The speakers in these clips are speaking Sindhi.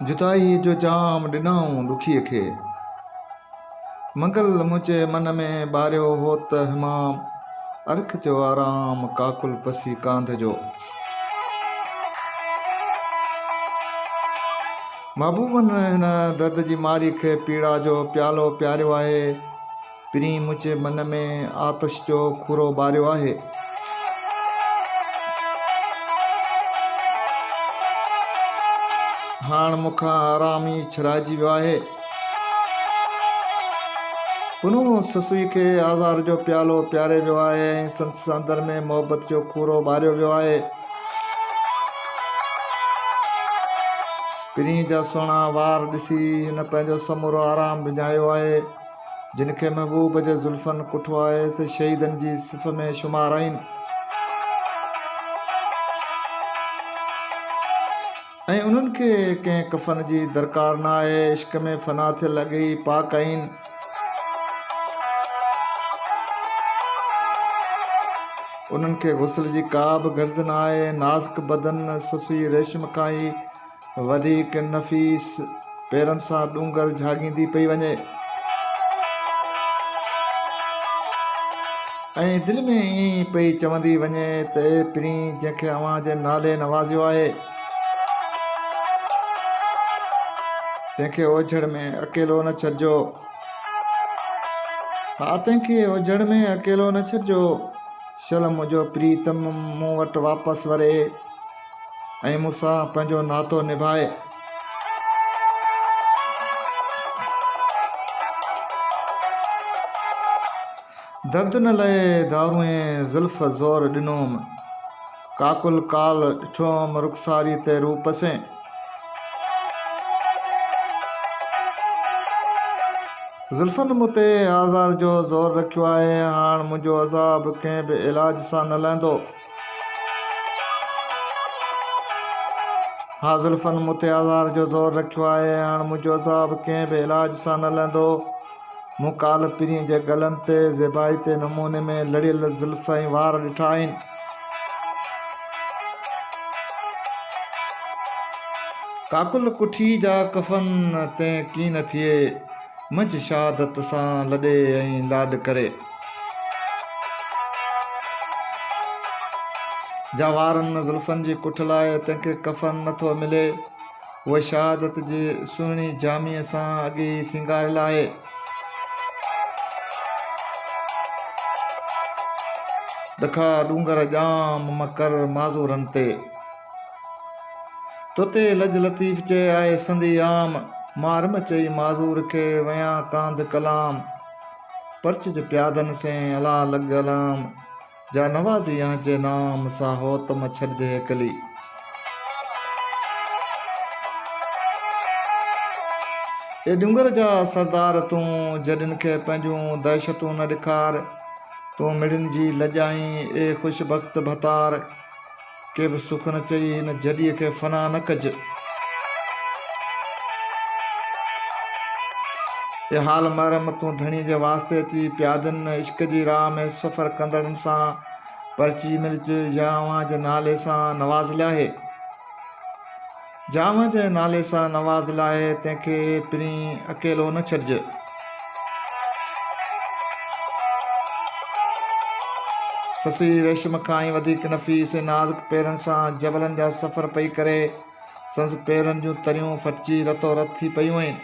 جدائيء جو جام ڏنائون ڏکيء کي. منگل منهنجي من ۾ ٻاريو هوت همام، ارک ٿيو آرام ڪاڪل پسي ڪانڌ جو. محبوبن هن درد جي ماري کي پيڙا جو پيالو پياريو آهي. پرين منهنجي من ۾ آتش جو کورو ٻاريو آهي. هاڻ مون کان آرام ئي ڇڏائجي ويو آهي. پنهون سسئي کي آزار جو پيالو پياري ويو آهي ۽ سندس اندر ۾ محبت جو کورو ٻاريو ويو آهي. پرينء جا سهڻا وار ڏسي هن پنهنجو سمورو آرام وڃايو آهي. جن کي محبوب جي زلفن ڪٺو آهي، سي شهيدن جي صف ۾ شمار آهن. ۽ انهن کي ڪنهن ڪفن جي درڪار نه آهي، عشق ۾ فنا ٿيل اڳي ئي پاڪ آهن. انهن کي غسل جي ڪا به غرض نه آهي، نازڪ بدن سسئي ريشم کان ئي وڌيڪ نفيس پيرن سان ڏونگر جهاڳيندي پئي وڃي. ۽ دل ۾ ائين ئي پئي چوندي وڃي ته اي پرين جنهن کي اوهان جي نالي نوازيو آهي. تنهن کي اوجهڙ ۾ اڪيلو نه ڇڏجو. ها تنهن کي اوجهڙ ۾ اڪيلو نه ڇڏجو. شل منهنجو پريتم مون وٽ واپس وري. ۽ مون سان پنهنجو ناتو نڀائي. درد نه لئي دارونء زلف زور ڏنوم، ڪاڪل ڪال ڏٺوم رخساري تي روپ سين. زلفن مون تي آزار جو زور رکيو آهي، هاڻ منهنجو عذاب ڪنهن به علاج سان نه لهندو. ها زلفن مون تي آزار جو زور رکيو آهي، هاڻ منهنجو عذاب ڪنهن به علاج سان نه لهندو. مون ڪالهه پرينء جي ڳلن تي زيبائتي نموني ۾ لڙيل زلف ۽ وار ڏٺا آهن. ڪاڪل ڪٺي جا ڪفن تنهن ڪين ٿئي. منجهه شهادت سان لڏي ۽ لاڏ ڪري. جا وارن زلفن جي ڪٺ لاء تنهن کي ڪفن نه ٿو ملي. هوء شهادت جي سهڻي جامي سان اڳي ئي سينگاريل آهي. ڏکا ڏونگر ڄام م ڪر معذورن تي. توتي لڄ لطيف چئي آهي سندي عام، مار م چئي معذور کي ويان ڪانڌ ڪلام، پرچج پيادن سين الا لڳ الام، جا نوازي آنجي نام سا هوت م ڇڏج هيڪلي. اي ڏونگر جا سردار تون جڏين کي پنهنجون دهشتون نه ڏيکار، تون مڙين جي لڄ آهين اي خوش بخت ڀتار. ڪي به سک نه چئي هن جڏيء کي فنا نه ڪج. اي حال محرم تون ڌڻيء جي واسطي اچي پيادن عشق جي راهه ۾ سفر ڪندڙن سان پرچي ملج يا اوهان جي نالي سان نوازيل آهي. جا اوهان جي نالي سان نوازيل آهي تنهن کي پرين اڪيلو نه ڇڏج. سسئي ريشم کان ئي وڌيڪ نفيس ۽ نازڪ پيرن سان جبلن جا سفر پئي ڪري. سندس پيرن جون تريون ڦٽجي رتو رت ٿي پيون آهن.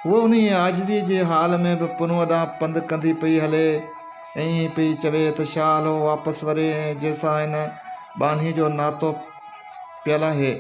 هوء انهيء عاجزيء جي حال ۾ به پنهونء ڏانهن پنڌ ڪندي پئي هلي ۽ ائين پئي چوي ته شال هو واپس وري ۽ جنهن سان هن ٻانهي جو ناتو پيل آهي.